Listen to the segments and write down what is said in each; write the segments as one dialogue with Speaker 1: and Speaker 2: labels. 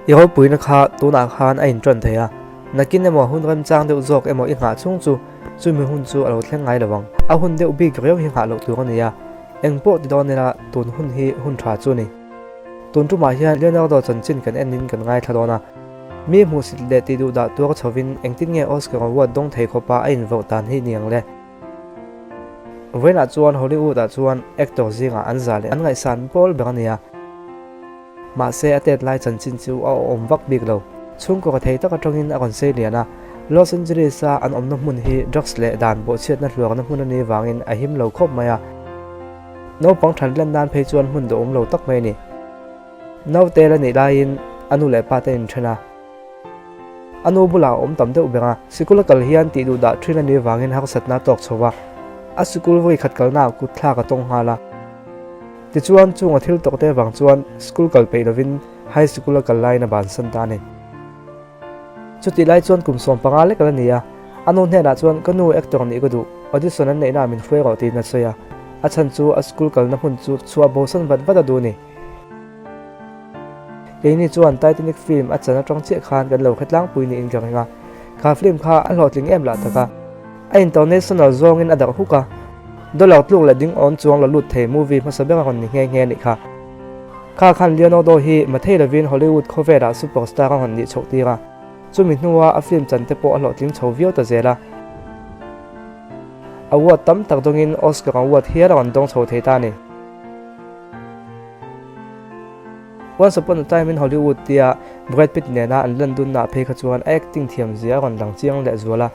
Speaker 1: I ropuina kha tunah khan a inṭan thei a, nakin emaw hun remchang deuh zawk emaw i nghah chhung chu chumi hun chu a lo thleng ngai lo ang. A hun deuh bik riau hi nghah loh tur a ni a, eng pawh ti dawn ila tun hun hi hun tha chu a ni. Tun tumah hian Leonardo chanchin kan enin kan ngaithla dawn a, mi hmuhsit leh tih duh dah tuar chhovin engtin nge Oscar Award dawng thei khawpa a invoh dan hi ni ang le? Vawiinah chuan Hollywood-ah chuan actor zingah an zah leh an ngaihsan pawl ber a ni a. Mahse a tet lai chanchin chu a awm vak bik lo. Chhungkaw ka thei tak atangin a rawn sei lian a, Los Angeles-a an awmna hmun hi drugs leh dan bawhchhiatna hluarna hmun a nih vangin a him lo khawp mai a. Naupang than lan nan phei chuan hmun duhawm lo tak mai a ni. Naute la nih laiin a nu leh pa te an inthen a. A nu bulah a awm tam deuh ber a, sikul a kal hian tih duh dah thin a nih vangin harsatna a tawk chho va, a sikul vawi khat kalnaah kut thlak a tawng nghal a. Tichuan, chung a thil tawk te vang chuan school kal peih lovin high school a kal laiin a bansan ta a ni. Chutih lai chuan kum 15 lek a la ni a, a nu hnenah chuan ka nu actor nih ka duh, audition an neihnaah min hruai rawh tiin a sawi a, a chhan chu a school kalna hmun chu chhuah bosan vat vat a duh a ni. Keini chuan Titanic film a chan atang chiah khan kan lo hre tlangpui niin ka ring a, kha film kha a hlawhtling em lah tak a, a international zawngin a darh huk a, dollar tluk leh ding awn chuang la lut thei movie hmasa ber a rawn ni nghe nghe a nih kha. Kha khan Leonardo hi mathei lovin Hollywood khawvelah superstar a rawn nih chhoh tir a, chumi hnua a film chan te pawh a hlawhtling chho viau ta zel a. Award tam tak dawngin Oscar award hial a rawn dawng chho thei ta a ni. Once Upon a Time in Hollywood tia Brad Pitt nena an lan dunnaah phei kha chuan a acting thiam zia a rawn lang chiang leh zual a.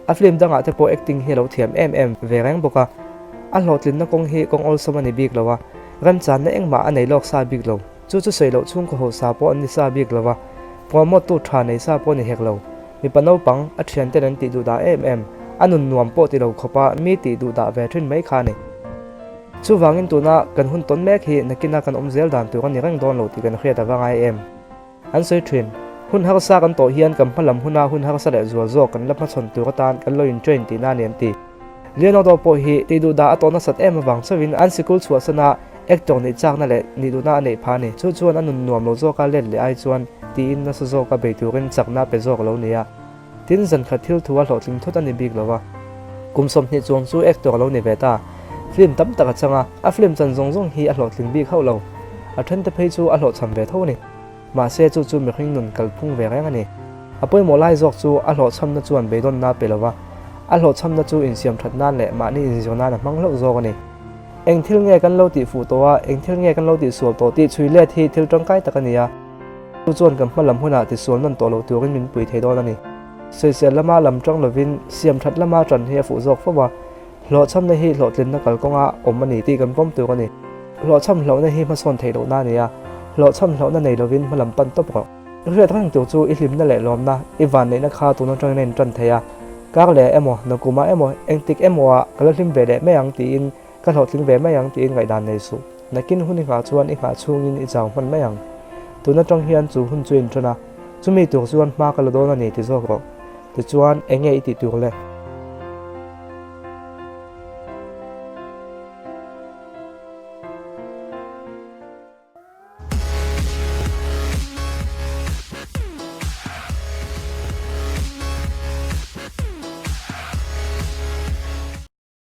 Speaker 1: A film dangah te pawh acting hi a lo thiam em em ve reng bawk a. A hlawhtlinna kawng hi kawng awlsam a ni bik lo a, remchanna engmah a nei lawk sa bik lo. Chu chu sawi loh chhungkaw hausa pawh an ni sa bik lo a, promote tu tha nei sa pawh a ni hek lo. Mipa naupang, a thianten an tih duh dah em em, a nun nuam pawh ti lo khawpa mi tih duh dah ve thin mai kha a ni. Chuvangin tuna kan hun tawn mek hi nakina kan awm zel dan tur a ni reng dawn lo tih kan hriat ava ngai em? An sawi thin. Hun harsa kan tawh hian kan hma lam huna hun harsa leh zual zawk kan la hmachhawn tur atan kan lo in train tihna a ni an ti. Leonardo pawh hi tih duh dah a tawh nasat em avang chauhin an sikul chhuahsana actor nih chakna leh nih duhna a neih phah a ni. Chu chuan a nun nuam lo zawka let leh ai chuan tiin nasa zawka bei turin chakna a pe zawk lo nia. Tin, zan khat thil thu a hlawhtling thut a ni bik lo va. Kum 20 chuang chu actor a lo ni ve ta. Film tam tak a chang a, a film chan zawng zawng hi a hlawhtling bik hauh lo. A thente phei chu a hlawhchham ve tho a ni. Mahse chu chu mihring nun kalphung ve reng a ni. A pawimawh lai zawk chu a hlawhchhamna chuan beidawnna a pe lo va, a hlawhchhamna chu insiam that nan leh mahni inzir nan a hmang hlauh zawk a ni. Eng thil nge kan lo tih fuh tawh a, eng thil nge kan lo tih sual tawh tih chhui let hi thil tangkai tak a ni a. Chu chuan kan hma lam hunah tisual nawn tawh lo turin min pui thei dawn a ni. Sawisel lama lam tang lovin siam that lama tan hi a fuh zawk fo a, hlawhchhamna hi hlawhtlinna kalkawnga awm a ni tih kan pawm tur a ni. Hlawhchham hlauhna hi hmasawn theih lohna a ni a, hlawhchham hlauhna nei lovin hma lam pan tawp rawh. I hriat reng tur chu i hlimna leh lawmna, i vanneihna kha tun atangin a intan thei a, kar leh emaw, nakumah emaw, engtik emaw ah ka la hlim ve leh mai ang tiin ka hlawhtling ve mai ang tiin ngaihdan nei suh. Nakin hun i nghah chuan i nghah chhungin i chau hman mai ang. Tun atang hian chu hun chu intan a, chumi tur chuan hma ka la dawn a ni ti zawk rawh. Tichuan, eng nge i tih tur le?